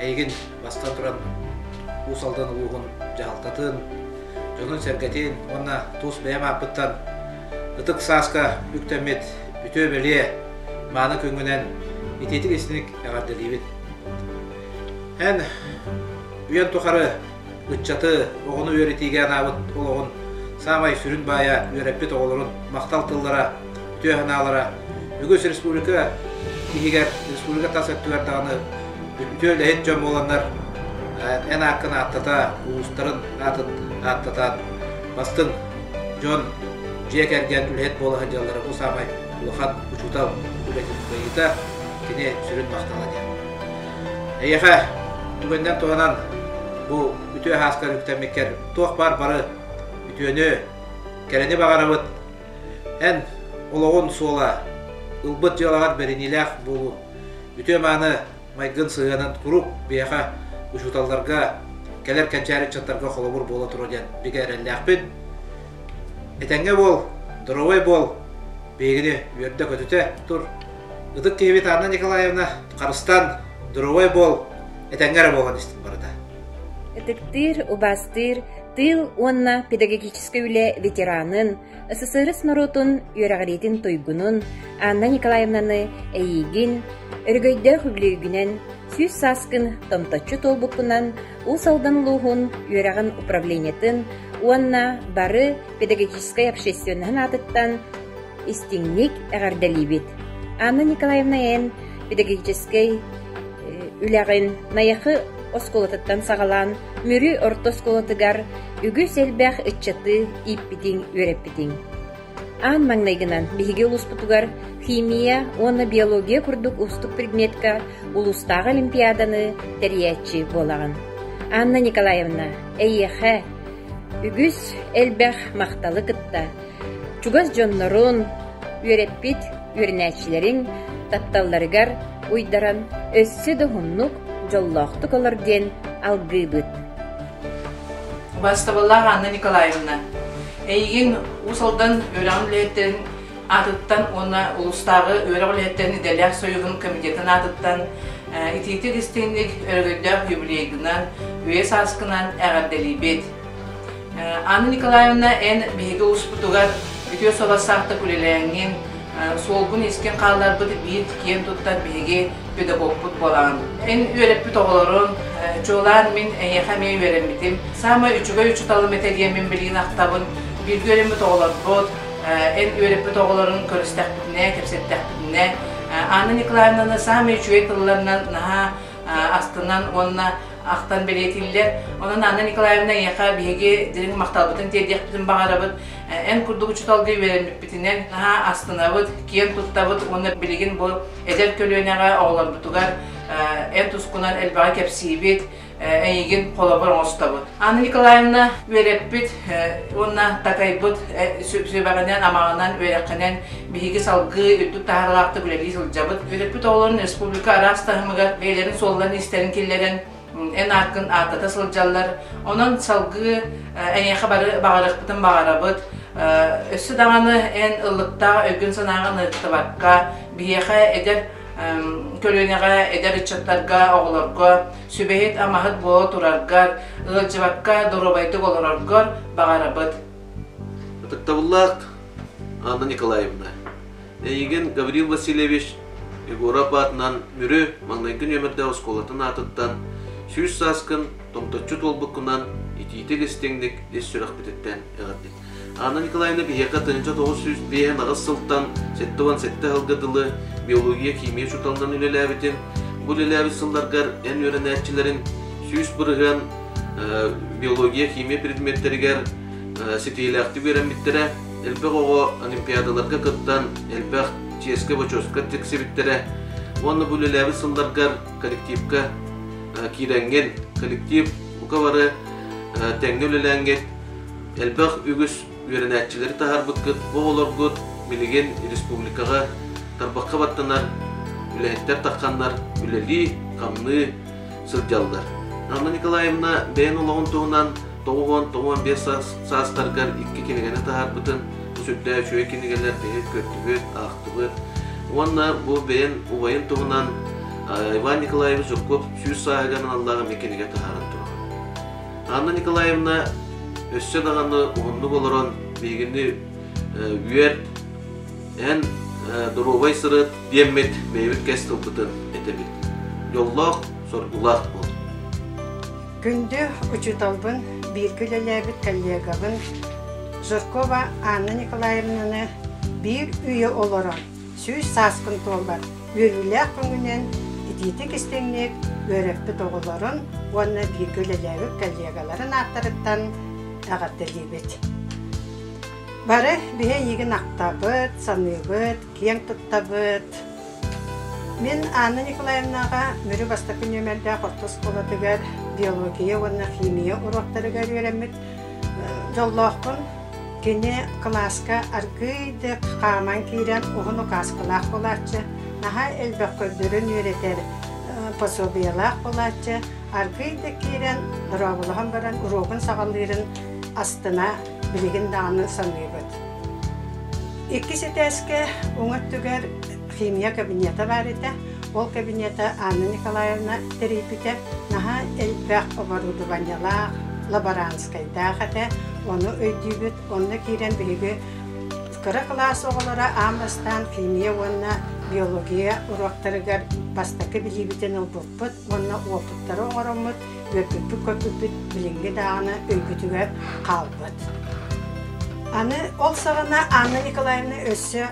эйигин бастан туран Уус Алдан улууһун дьаһалтатын, дьонун-сэргэтин уонна тус бэйэм ааппыттан ытык сааска үктэммит үтүө бэлиэ мааны күҥҥүнэн итиитик-истиник эҕэрдэлиибит. Эн үйэн тухары ыччаты, оҕону үөрэтиигэ анаабыт олоҕун саамай сүрүн баайа үөрэппит оҕолорун махтал тыллара, үтүө санаалара үгүс республика иһигэр, республика тас өттүгэр даҕаны үтүө үлэһит дьон буоланнар эн ааккын ааттата, улуустарын аатын ааттатан бастыҥ дьон дьиэ кэргэн үлэһит буола сылдьаллара бу саамай улахан учуутал үлэтин кыайыыта, кини сүрүн махтала диэн. Эйиэхэ түгэнинэн туһанан бу үтүө ааскар үктэммиккэр туох баар бары үтүөнү, кэрэни баҕарабыт. Эн олоҕун суола ылбыт дьыалаҕар бэриниилээх буолуу, үтүө-мааны майгын сыһыанын куруук биһиэхэ учууталларга, кэлэр кэнчээри ыччаттарга холобур буола туруо диэн бигэ эрэллээхпин. Этэҥҥэ буол, доруобай буол, биһигини үөрдэ-көтүтэ тур. Ытык киһибит Анна Николаевна харыстан, доруобай буол, этэҥҥэ эрэ буолан истин барыта. Ытыктыыр, убаастыыр тыыл уонна педагогическай үлэ ветеранын, СССР норуотун үөрэҕириитин туйгунун Анна Николаевнаны эйиигин, өрөгөйдөөх үбүлүөйгүнэн, 100 сааскын томточчу туолбуккунан Уус Алдан улууһун үөрэҕин управлениетын уонна бары педагогическай общественноһын аатыттан истиҥник эҕэрдэлиибит. Анна Николаевна эн педагогическай үлэҕин Найахы оскуолатыттан саҕалаан Мүрү орто оскуолатыгар үгүс элбэх ыччаты ииппитиҥ, үөрэппитиҥ. Аан маҥнайгынан биһиги улууспутугар химия уонна биология курдук уустук предметка улуустааҕы олимпиаданы тэрийээччи буолаҕын. Анна Николаевна, эйиэхэ үгүс элбэх махталы кытта чугас дьоннорун, үөрэппит үөрэнээччилэриҥ тапталларыгар уйдаран өссө да уһуннук, дьоллоохтук олор диэн алгыыбыт. Убаастабыллаах Анна Николаевна, эйигин Уус Алдан үөрэҕин үлэһиттэрин аатыттан уонна улуустааҕы үөрэх үлэһиттэрин идэлээх союһун комитетын аатыттан итиитик истиҥник өрөгөйдөөх юбилейгынан, үйэ сааскынан эҕэрдэлиибит. Анна Николаевна, эн биһиги улууспутугар үтүө суобастаахтык үлэлээҥҥин, суолгун-иискин хаалларбыт биир киэн туттар биһиги педагогпут буолаҕын. Эн үөрэппит оҕолорун, чуолаан мин эйиэхэ эмиэ үөрэммитим. Саамай үчүгэй учууталым этэ диэммин билигин ахтабын. Бииргэ үөрэммит оҕолорбут, эн үөрэппит оҕолорун көрүстэхпитинэ, кэпсэттэхпитинэ, Анна Николаевнаны саамай үчүгэй тылларынан наһаа астынан уонна ахтан бэлиэтииллэр. Онон Анна Николаевна эйиэхэ биһиги дириҥ махталбытын тиэрдиэхпитин баҕарабыт. Эн курдук учууталга үөрэммиппитинэн наһаа астынабыт, киэн туттабыт уонна билигин бу эдэр көлүөнэҕэ оҕолорбутугар эн тускунан элбэҕи кэпсиибит, эйигин холобур оҥостобут. Анна Николаевна үөрэппит уонна такайбыт сүбэҕинэн, амаҕынан, үөрэххинэн биһиги салгыы үрдүк таһаарыылаахтык үлэлии сылдьабыт. Үөрэппит оҕолорун республика араас таһымыгар бэйэлэрин суолларын-иистэрин киллэрэн эн ааккын ааттата сылдьаллар. Онон салгыы эйиэхэ бары баҕарыахпытын баҕарабыт. Өссө даҕаны эн ыллыктаах өйгүн-санааҕын ыһыктыбакка, биһиэхэ эдэр көлүөнэҕэ, эдэр ыччаттарга, оҕолорго сүбэһит-амаһыт буола тураргар, ыалдьыбакка доруобайдык олороргор баҕарабыт. Ытыктабыллаах Анна Николаевна, эйигин Гаврил Васильевич Егоров аатынан Мүрү маҥнайгы нүөмэрдээх оскуолатын аатыттан 100 сааскын томточчу туолбуккунан итиитик-истиҥник ис сүрэхпититтэн эҕэрдиибит. Анна Николаевна биһиэхэ 1958 сылтан 77 сылга дылы биология, химия учууталынан үлэлээбитин, бу үлэлээбит сылларгар эн үөрэнээччилэрин 100% биология, химия предметтэригэр ситиһиилээхтик үөрэммиттэрэ, элбэх оҕо олимпиадаларга кыттан элбэх чиэскэ-бочуоска тиксибиттэрэ уонна бу үлэлээбит сылларгар коллективка киирэҥҥин, коллектив бука бары тэҥҥэ үлэлээҥҥит элбэх үгүс үөрэнээччилэри таһаарбыккыт, бу оҕолоргут билигин республикаҕа тарбахха баттанар үлэһиттэр тахханнар үлэлии, хамныы сылдьаллар. Анна Николаевна бэйэн олоҕун туһунан 95 саастаргар икки кинигэни таһаарбытын, бу сүрдээх үчүгэй кинигэлэр биһиги көрдүбүт, аахтыбыт. Уонна бу бэйэн убайын туһунан Иван Николаевич Жирков 100 сааһыгар аналлаах эмиэ кинигэ таһааран турар. Анна Николаевна өссө даҕаны уһуннук олорон биһигини үөрт, эн доруобай сырыт диэммит бэйэбит кэс тылбытын этэбит. Дьоллоох, соргулаах буол. Күндү учууталбын, бииргэ үлэлээбит коллегабын Жиркова Анна Николаевнаны биир үйэ олорон, 100 сааспын туолар үөрүүлээх көҥүнэн итиитик-истиҥник үөрэппит оҕолорун уонна бииргэ үлэлээбит коллегаларын ааттарыттан эҕэрдэлиибит. Бары биһи эйигин ахтабыт, саныыбыт, киэҥ туттабыт. Мин Анна Николаевнаҕа Мүрү бастакы нүөмэрдээх орто оскуолатыгар биология уонна химия уруоктарыгар үөрэммит дьоллоохпун. Кини кылааска аргыыйдык хааман киирэн уһун указкалаах буолааччы, наһаа элбэх көрдөрөн үөрэтэр пособиелаах буолааччы, аргыыйдык киирэн дорооболоһон баран уруогун саҕалыырын астына билигин даҕаны саныыбыт. Иккис этээскэ уҥа өттүгэр химия кабинета баар этэ. Ол кабинета Анна Николаевна тэрийбитэ. Наһаа элбэх оборудованиелаах, лаборантскайдаах этэ. Ону өйдүүбүт. Онно киирэн биһиги кыра кылаас оҕолоро аан бастаан химия уонна биология уруоктарыгар бастакы билиибитин ылбыппыт уонна уопуттары оҥороммут үөрбүппүт-көппүппүт билиҥҥи даҕаны өйбүтүгэр хаалбыт. Аны ол саҕана Анна Николаевна өссө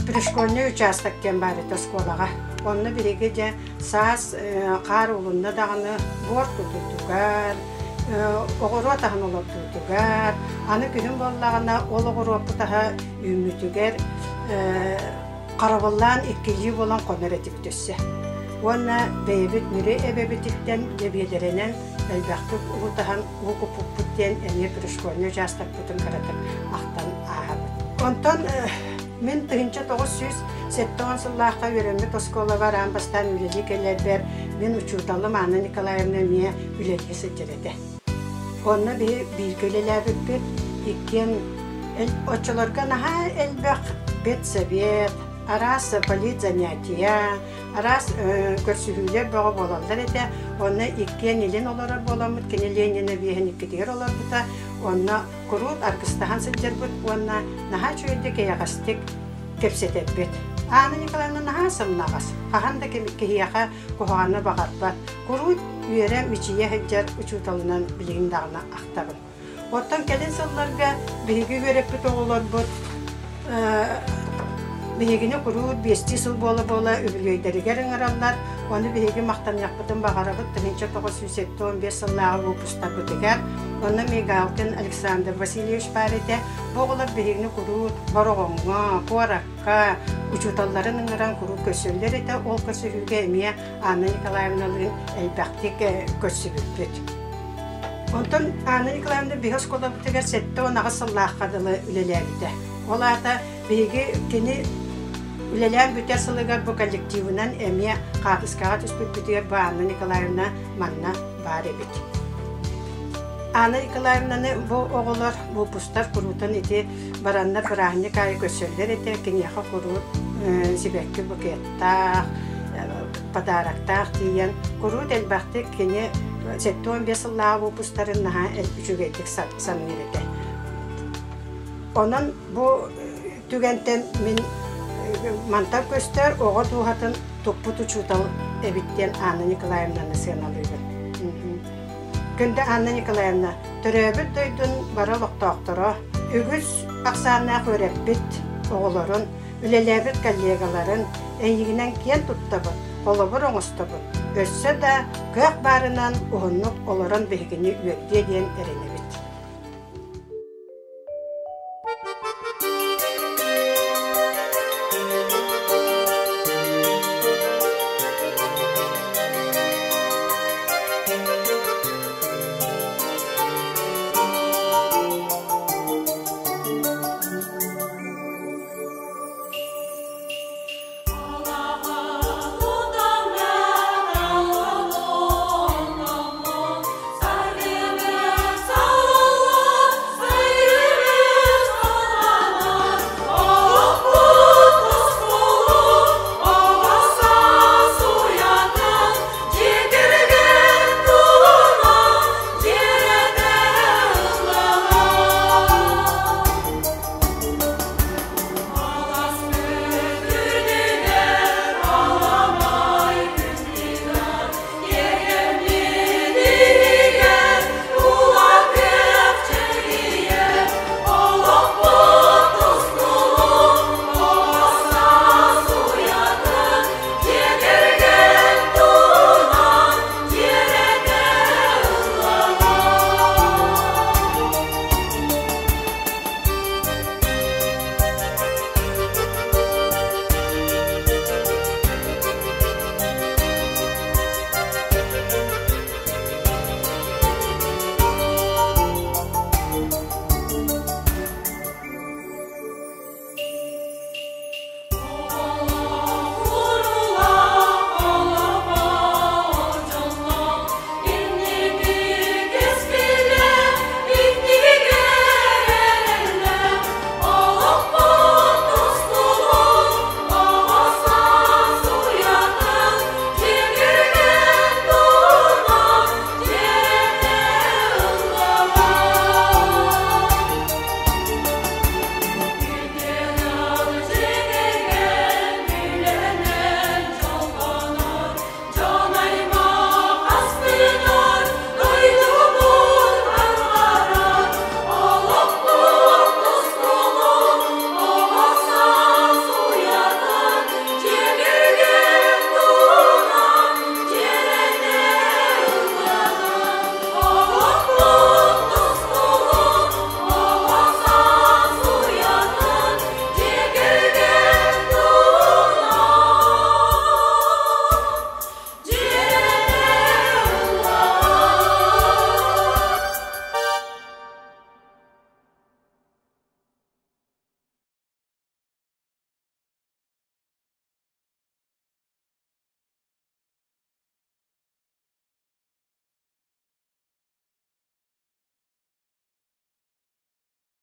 пришкольный участок диэн баар этэ оскуолаҕа. Онно биһиги дьэ саас хаар уулунна даҕаны буор кутуутугар, оҕуруот аһын олордуутугар, аны күһүн буоллаҕына ол оҕуруоппут аһа үүммүтүгэр Харабыллаан иккилии буолан хонор этибит өссө. Уонна бэйэбит Мүрү эбэбититтэн дьэбиэлэринэн элбэхтик угутаһан уу куппуппут диэн эмиэ пришкольнай учаастакпытын кыратык ахтан ааһабыт. Онтон мин 1970 сыллаахха үөрэммит оскуолабар аан бастаан үлэлии кэлэрбэр мин учууталым Анна Николаевна эмиэ үлэлии сылдьар этэ. Онно биһи бииргэ үлэлээбиппит, иккиэн оччолорго наһаа элбэх педсовет, араас политзанятия, араас көрсүһүүлэр бөҕө буолаллар этэ. Онно иккиэн илин олорор буоламмыт, кини Ленина биэһин иккитигэр олорбута. Онно куруут аргыстаһан сылдьарбыт уонна наһаа үчүгэйдик эйэҕэстик кэпсэтэрбит. Анна Николаевна наһаа сымнаҕас, хаһан да киһиэхэ куһаҕаны баҕарбат, куруут үөрэ мичийэ сылдьар учууталынан билигин даҕаны ахтабын. Оттон кэлин сылларга биһиги үөрэппит оҕолорбут биһигини куруут биэстии сыл буола-буола үбүлүөйдэригэр ыҥыраллар. Ону биһиги махтаныахпытын баҕарабыт 1975 сыллааҕы выпустарбытыгар. Онно Мигалкин Александр Васильевич баар этэ. Бу оҕолор биһигини куруут Бороҕоҥҥо, куоракка учууталларын ыҥыран куруук көрсөллөр этэ. Ол көрсүһүүгэ эмиэ Анна Николаевналыын элбэхтик көрсүбүппүт. Онтон Анна Николаевна биһи оскуолабытыгар 78 сыллаахха дылы үлэлээбитэ. Ол аата биһиги кини үлэлээн бүтэр сылыгар бу коллективынан эмиэ хаартыскаҕа түспүппүтүгэр бу Анна Николаевна манна баар эбит. Анна Николаевнаны бу оҕолор выпустар куруутун ити бараннар бырааһынньык аайы көрсөллөр этэ. Киниэхэ куруут сибэкки букеттаах, подароктаах тиийэн куруут элбэхтик кини 75 сыллааҕы выпустарын наһаа үчүгэйдик саныыр этэ. Онон бу түгэнтэн мин мантан көстөр оҕо дууһатын туппут учуутал эбит диэн Анна Николаевнаны сыаналыыбын. Күндү Анна Николаевна, төрөөбүт дойдун бары олохтоохторо, үгүс ахсааннаах үөрэппит оҕолорун, үлэлээбит коллегаларын эйигинэн киэн туттабыт, холобур оҥостобут, өссө да кыах баарынан уһуннук олорон биһигини үөрдүө диэн эрэнэбит.